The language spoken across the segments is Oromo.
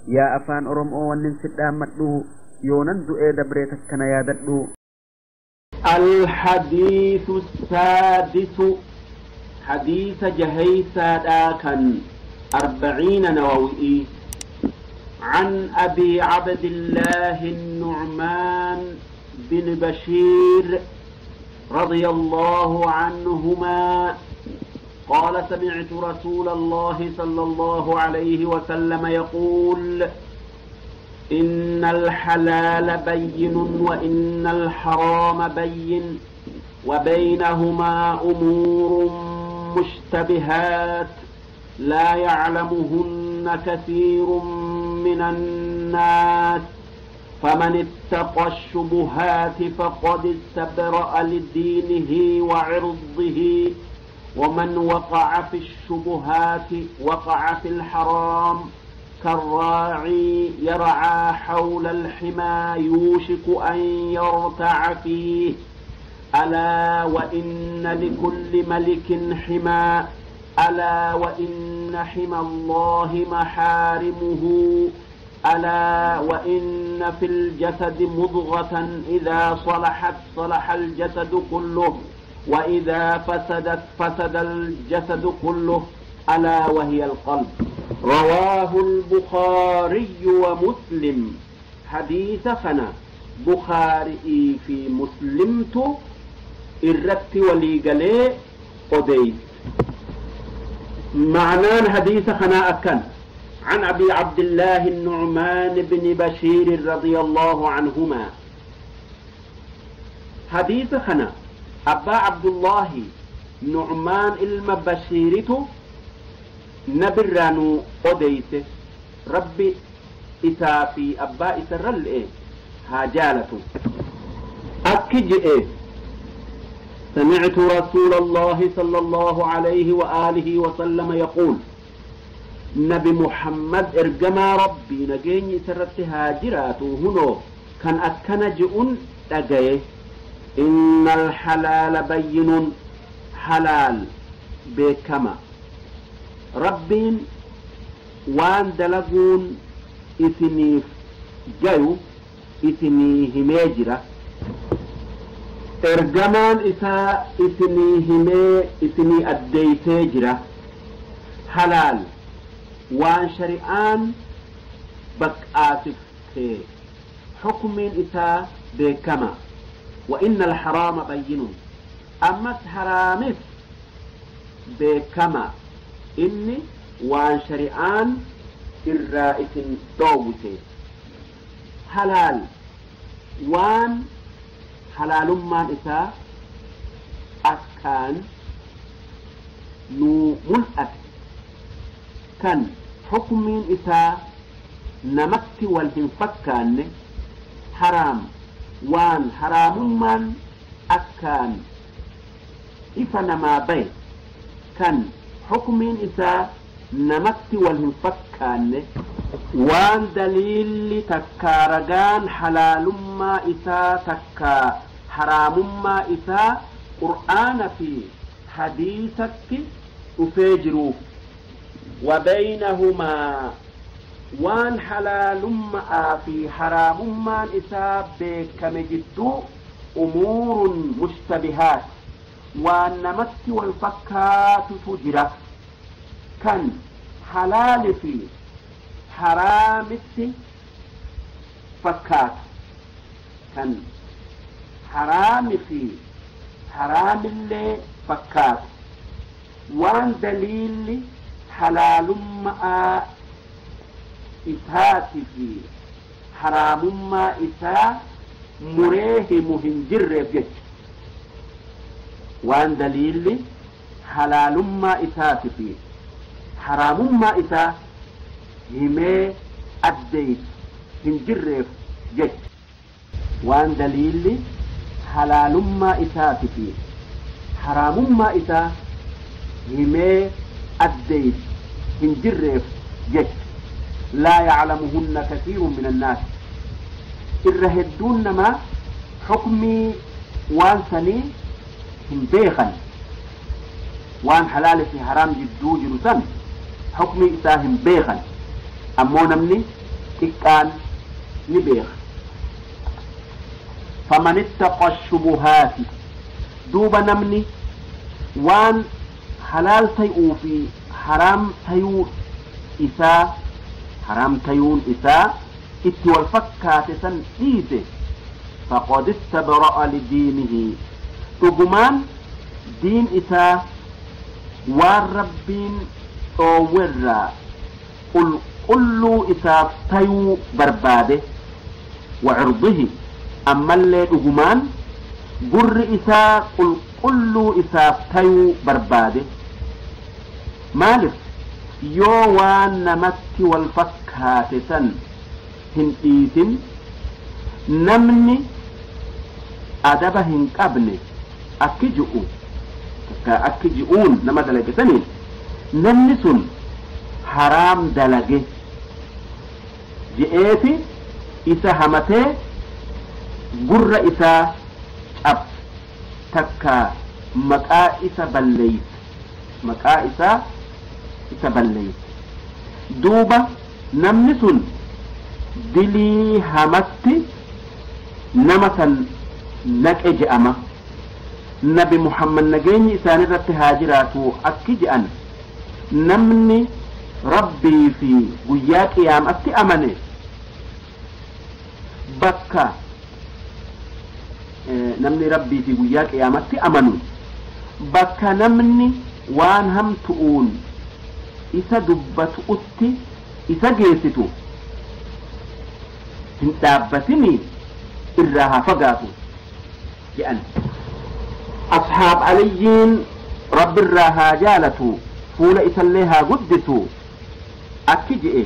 Yaa afaan Oromoo wannin sidhaammadhu yoonan du'ee dabree takkana yaadadhu. الحديث السادس حديث جهيسا كان 40 نووي عن أبي عبد الله النعمان بن بشير رضي الله عنهما قال سمعت رسول الله صلى الله عليه وسلم يقول إن الحلال بين وإن الحرام بين وبينهما أمور مشتبهات لا يعلمهن كثير من الناس فمن اتقى الشبهات فقد استبرأ لدينه وعرضه ومن وقع في الشبهات وقع في الحرام كالراعي يرعى حول الحمى يوشك أن يرتع فيه ألا وإن لكل ملك حمى ألا وإن حمى الله محارمه ألا وإن في الجسد مضغة إذا صلحت صلح الجسد كله وإذا فسدت فسد الجسد كله ألا وهي القلب. رواه البخاري ومسلم. حديث خنا بخاري في مسلمت الرت وليقلي أديت. معنان حديث خنا أكن عن أبي عبد الله النعمان بن بشير رضي الله عنهما. حديث خنا أبا عبد الله نعمان المبشيرته نبرانو أديته ربي إسافي أبا إسرل إيه هاجالته أكجئ سمعت رسول الله صلى الله عليه وآله وسلم يقول نبي محمد إرجما ربي نجيني سرت هاجراته هنو كان أكن جئون أجيه إن الحلال بين حلال بكما ربين وان دلقون إثني جايو إثني هميجرة إرجمان إسا إثني همي إثني أديتيجرة حلال وان شريعان بك آسف حكم إسا بكما وإن الحرام بين أما حرامس بكما إني وان شريعان الرائس دوته حلال وان حلال ما إسا أكان نو ملأت كان حكم إسا نمت والهنفكان حرام وان حرام من أكان إفنا ما بين كان حكم إسا نمت والهنفكان وان دليل تكارغان حلال ما إسا تكا حرام ما إسا قرآن في حديثك أفجروا وبينهما وان حلال ما في حرام ما إسا بكمجدو أمور مشتبهات وان نمت والفكات تجرى كان حلال في حرامت فكات كان حرام في حرام اللي فكات وان دليل حلال ما إسات في حرام ما إسا مريه مهنجر بيج وان دليل حلال ما إسات في حرام ما إسا همي أديت هنجرف جج وان دليل حلال ما إسات في حرام ما إسا همي أديت هنجرف جج لا يعلمهن كثير من الناس الرهدون ما حكمي وان سني هم بيخا وان حلال في حرام جدو جرسان حكمي إساهم بيخا أمو نمني Xiqqaan ni beeka. Faman ittaqa shubuhaati, duuba namni waan halaal tay'uu fi haraam tayuu isaa, haraam tayuun isaa itti wal fakkaate san dhiise, faqad istabra'a lidiinihi, dhugumaan diin isaa waan Rabbiin dhoowwerraa qulqulluu isaaf tayuu barbaade. Wa cirdihi, ammallee dhugumaan gurri isaa qulqulluu isaaf tayuu barbaade. Maalif yoo waan namatti wal fakkaate san hin dhiisin, namni adaba hin qabne akki ji'u takka akki ji'uun nama dalage saniin namni sun haraam dalage je'eeti isa hamatee gurra isaa cabse, takka maqaa isa balleeyse, maqaa isaa isa balleeyse. Duuba namni sun dilii hamatti nama san naqe je'ama. Nabi Muhammad nageenyi isaanirratti haa jiraatu akki je'an: namni Rabbii fi guyyaa qiyaamatti amane bakka namni Rabbii fi guyyaa qiyaamatti amanu bakka namni waan hamtu'uun isa dubbatu'utti isa geessitu hin dhaabbatini, irraa haa fagaatu je'an. Ashaab Aliyyiin Rabbirraa haa jaalatu, fuula isallee haa guddisu, akki je'e: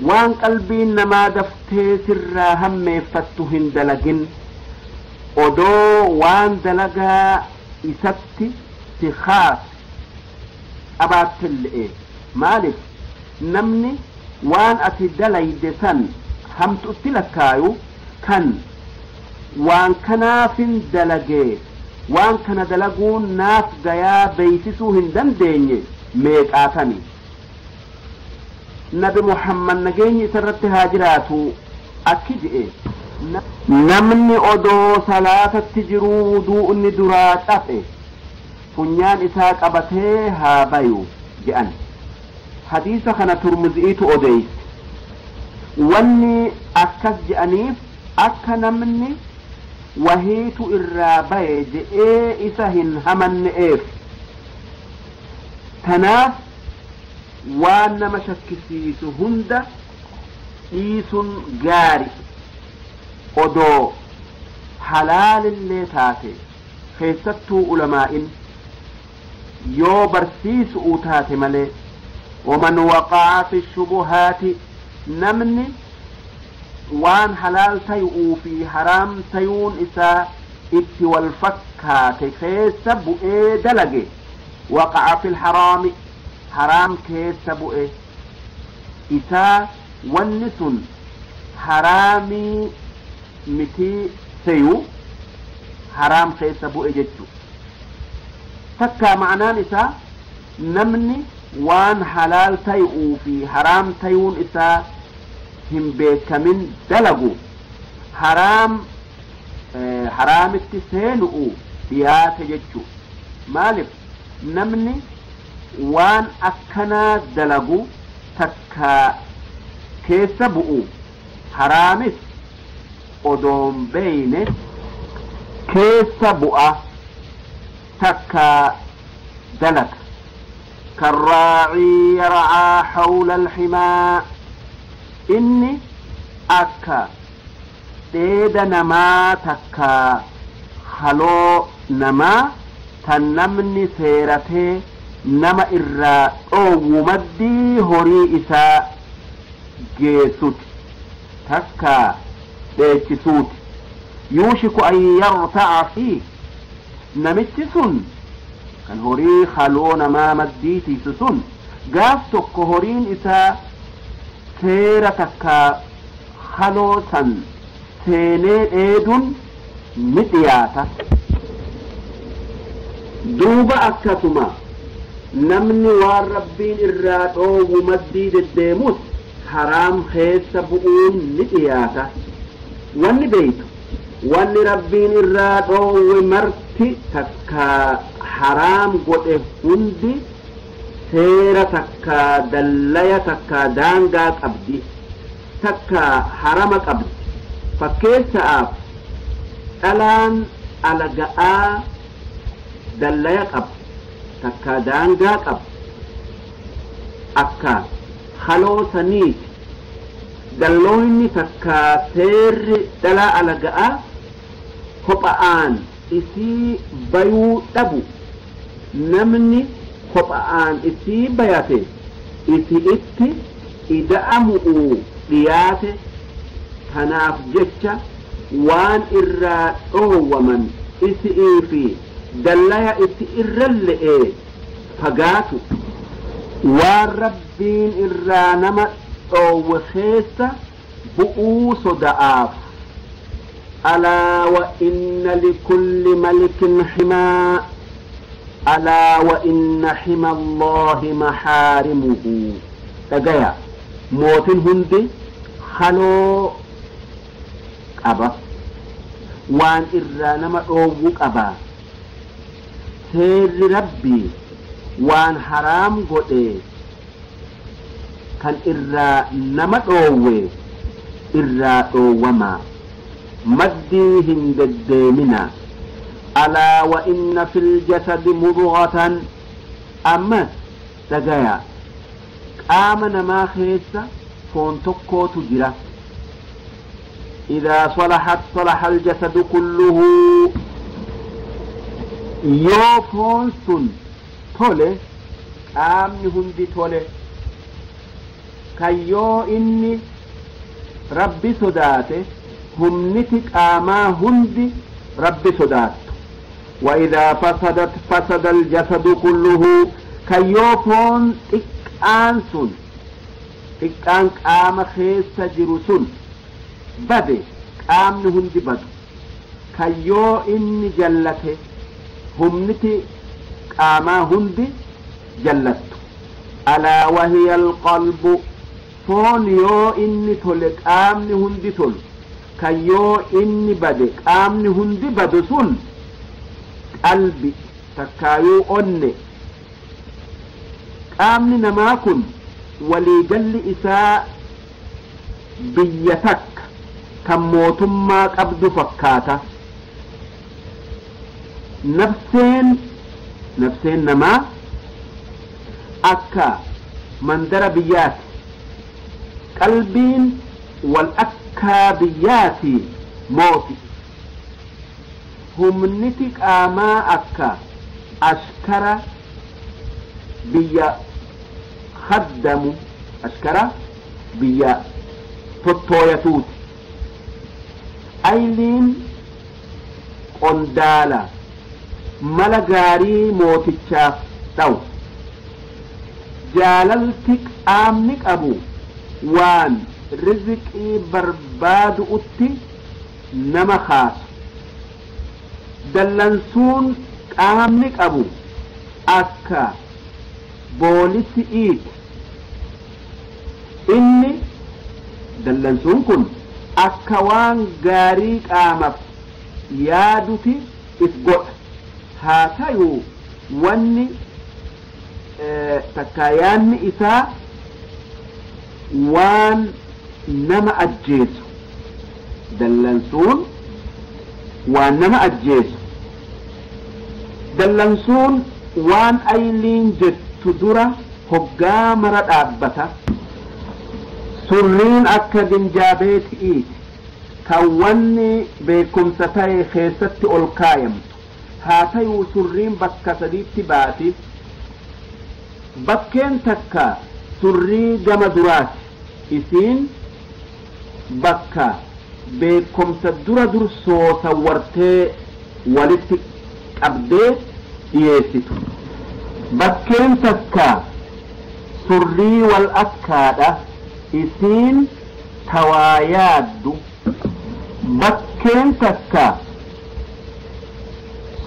waan qalbiin namaa daftee sirraa hammeeffattu hin dalagin, odoo waan dalagaa isatti si kaase qabaattelle'e. Maaliif namni waan ati dalayde san hamtutti lakkaayu kan waan kanaafin dalagee waan kana dalaguun naaf gayaa beeysisuu hin dandeenye meeqaatami? Nabi Muhammad nageenyi isarratti haa jiraatu akki je'e: namni odoo salaatatti jiruu wuduu'ni duraa cafe funyaan isaa qabatee haa bayu je'an. Hadiisa kana Turmuzi'iitu odeeyse. Wanni akkas je'aniif akka namni wahiitu irraa baye je'ee isa hin hamanne'eef. Tanaaf waan nama shakkisiisu hunda dhiisun gaari, odoo halaalillee taate, keessattuu ulamaa'in yoo barsiisu'uu taate malee. Waman waqa'a fi shubuhaati, namni waan halaal tayu'uu fi haraam tayuun isaa itti wal fakkaate keessa bu'ee dalage, waqa'a fi lharaami, haraam keessa bu'e. Isaa wanni sun haraamii mitii seyu haraam keessa bu'e jechu. Takka ma'anaan isaa namni waan halaal tayu'uu fi haraam tayuun isaa hin beekamin dalagu haraam haraamitti seenu'u dhiyaate jechu. Maalif namni waan akkanaa dalagu takka keessa bu'u haraamis odoon beeyne keessa bu'a takka dalaga. كالراعي يرعى حول الحمى, inni akka dheeda namaa takka haloo namaa tan namni seeratee nama irraa dhoowwu maddii horii isaa geessuti takka dheechisuuti. يوشك أن يرتع فيه, namichi sun kan horii haloo namaa maddii tiisu sun gaaf tokko horiin isaa seera takka haloo san seenee dheedun ni dhiyaata. Duuba akkasuma namni waan Rabbiin irraa dhoowwu maddii deddeemus Haraam keessa bu'uun ni dhiyaata. Wanni beeytu, wanni Rabbiin irraa dhoowwe marti takka haraam godhe hundi seera takka dallaya takka daangaa qabdi, takka harama qabdi. Fakkeessa'aaf, dhalaan alaga'aa dallaya qaba, takka daangaa qaba. Akka haloo saniiti dallooyni takka seerri dhalaa alaga'aa kopha'aan isii bayuu dhabu. Namni kopha'aan isii bayate isi itti ida'amu'u dhiyaate. Kanaaf jecha waan irraa dhoowwaman isi'ii fi dallaya isi irralle'ee fagaatu. Waan Rabbiin irraa nama dhoowwe keessa bu'uu soda'aaf. Alaa wa inna likulli malikin himaa, alaa wa inna hima Allaahi maxaarimuhu. Dhagaya, mootin hundi haloo qaba, waan irraa nama dhoowwu qaba. Seerri Rabbii waan haraam godhe kan irraa nama dhoowwe irraa dhoowwama, maddii hin deddeemina. Alaa wa inna fil jasadi mudghatan. Ammas dhagaya, qaama namaa keessa foon tokkootu jira. Idaa salahat salaha aljasadu kulluhu. Yoo foon sun tole, qaamni hundi tole. Kan yoo inni Rabbi sodaate, humniti qaamaa hundi Rabbi sodaattu. وإذا فسدت فسد الجسد كله. Kan yoo foon xiqqaan sun, xiqqaan qaama keessa jiru sun bade, qaamni hundi badu. Kan yoo inni jallate, humniti qaamaa hundi jallattu. ألا وهي القلب. Foon yoo inni tole qaamni hundi tolu, kan yoo inni bade qaamni hundi badu sun qalbi takkaayuu onne. Qaamni namaa kun waliigalli isaa biyya takka kan mootummaa qabdu fakkaata. Nafseen namaa akka mandara biyyaati. Qalbiin wal akkaa biyyaati mooti. Humniti qaamaa akka ashkara biyya khaddamu, ashkara biyya tottooyatuuti. Ayliin qondaala mala gaarii mootichaaf ta'u. Jaalalti qaamni qabu waan rizqii barbaadu'utti nama kaasu. Dallansuun qaamni qabu akka boolisi'iiti. Inni dallansuun kun akka waan gaarii qaamaaf yaaduti if godha. Haa tayuu wanni takkaa yaanni isaa waan nama ajjeesu. Dallansuun waan nama ajjeesu. Dallansuun waan ayliin jettu dura hoggaa mara dhaabbata. Surriin akka ginjaabeeti'iiti kan wanni beekumsa ta'e keessatti ol kaayamtu. Haa tayuu surriin bakka sadiitti baati. Bakkeen takka surrii gama duraati. Isiin bakka beekumsa dura dursoo sawwartee walitti qabdee dhiyeessitu. Bakkeen takka surrii wal akkaadha. Isiin tawaa yaaddu. Bakkeen takka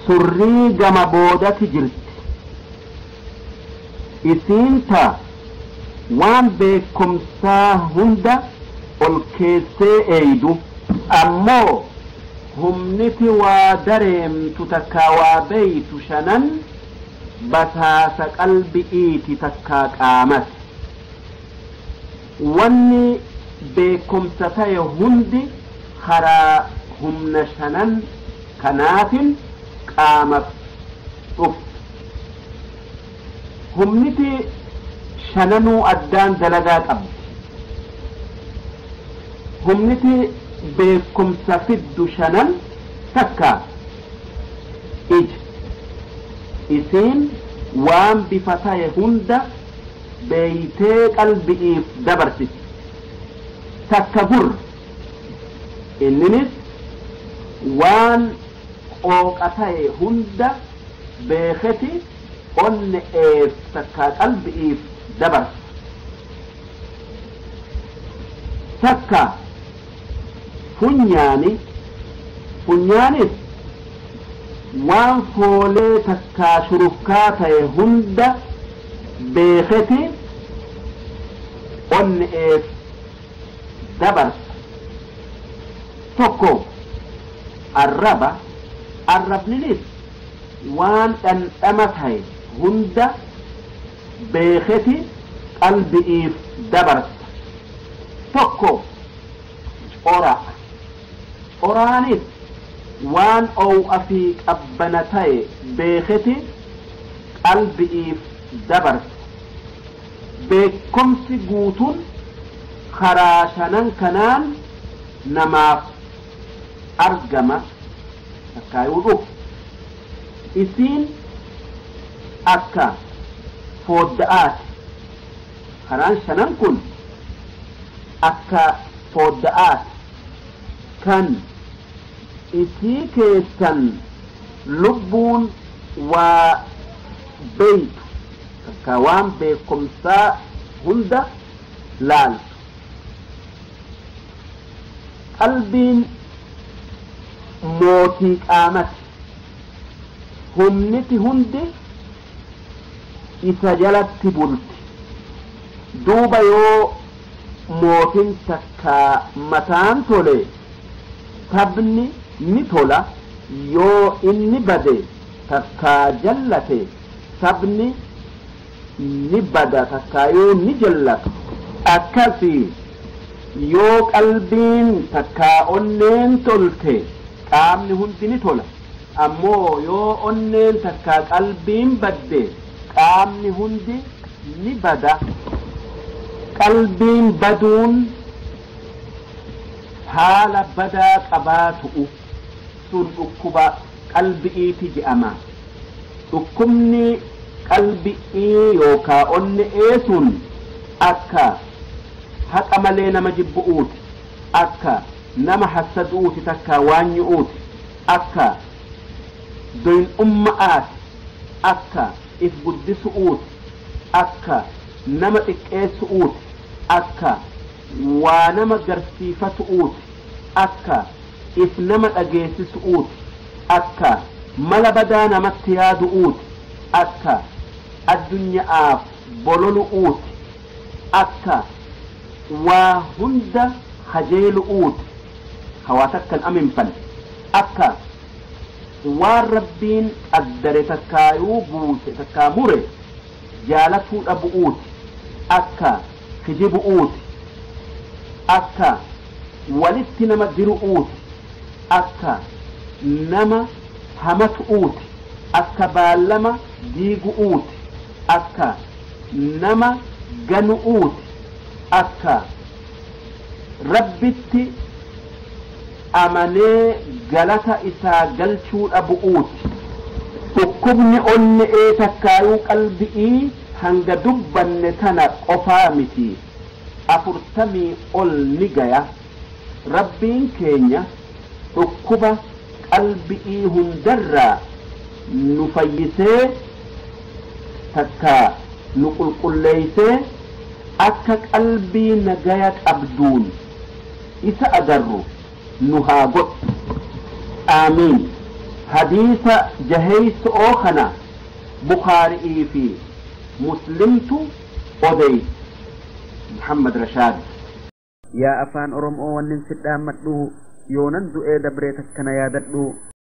surrii gama boodati jirti. Isiin ta Waan beekomsaa hunda ol keessee eeydu. Ammoo humniti waa dareemtu takkaa waa beeytu shanan basaasa qalbi'iiti takkaa qaamati. Wanni beekomsa ta'e hundi karaa humna shanan kanaatin qaamaf dhufti. Humniti shananuu addaan dalagaa qabdi. Humniti beekumsa fiddu shanan takka ija. Isiin waan bifa ta'e hunda beeytee qalbi'iif dabarsiti. Takka gurra, inninis waan qooqa ta'e hunda beeketi onne'eef takka qalbi'iif dabarsa. Takka funyaani, funyaanis waan foolee takkaa shurufkaa ta'e hunda beeketi onne'eef dabarsa. Tokko arraba, arrabninis waan dhandhama ta'e hunda beeketi qalbi'iif dabarsa. Tokko cora, coraanis waan ow'a fi qabbana ta'e beeketi qalbi'iif dabarsa. Beekumsi guutuun karaa shanan kanaan namaaf argama takkaayuu dhufu. Isiin akka foodda'aati. Karaan shanan kun akka foodda'aati kan isii keessan lubbuun waa beeytu takka waan beekumsaa hunda laaltu. Qalbiin mootii qaamati. Humniti hundi isa jalatti bulti. Duuba yoo mootin takka mataan tole sabni ni tola, yoo inni bade takka jallate sabni ni bada takka yoo ni jallata. Akkasi yoo qalbiin takka onneen tolte qaamni hundi ni tola. Ammoo yoo onneen takka qalbiin badde qaamni hundi ni bada. Qalbiin baduun haala badaa qabaatu'u sun dhukkuba qalbi'iiti je'ama. Dhukkubni qalbi'ii yookaa onne'ee sun akka haqa malee nama jibbu'uuti, akka nama hassaduuti takka waanyu'uuti, akka doyin'umma'aati, akka if guddisu'uuti, akka nama xiqqeessu'uuti, akka waa nama garsiifatu'uuti, akka if nama dhageessisu'uuti, akka mala badaa namatti yaadu'uuti, akka addunyaaf bololu'uuti, akka waa hunda kajeelu'uuti, hawaa takkan aminfan, akka waan rabbiin qaddare takkaayuu buuse takkaa mure jaalatuu dhabu'uuti, akka kijibu'uuti, akka walitti nama diru'uuti, akka nama hamatu'uuti, akka baallama diigu'uuti, akka nama ganu'uuti, akka rabbitti amanee galata isaa galchuu dhabu'uuti. Dhukkubni onne'ee takkaayuu qalbi'ii hanga dubbanne tana qofaa miti, 40 ol ni gaya. Rabbiin keenya dhukkuba qalbi'ii hundarraa nu fayyisee takka nu qulqulleeysee akka qalbii nagaya qabduun isa agarru nu haa godhu. Aamiin. Hadiisa jaheeyso'oo kana Bukaari'ii fi Muslimtu odeyse. Muhammad Rashaad. Yaa afaan Oromoo wannin si dhaammadhu, yoonan du'ee dabree takkana yaadadhu.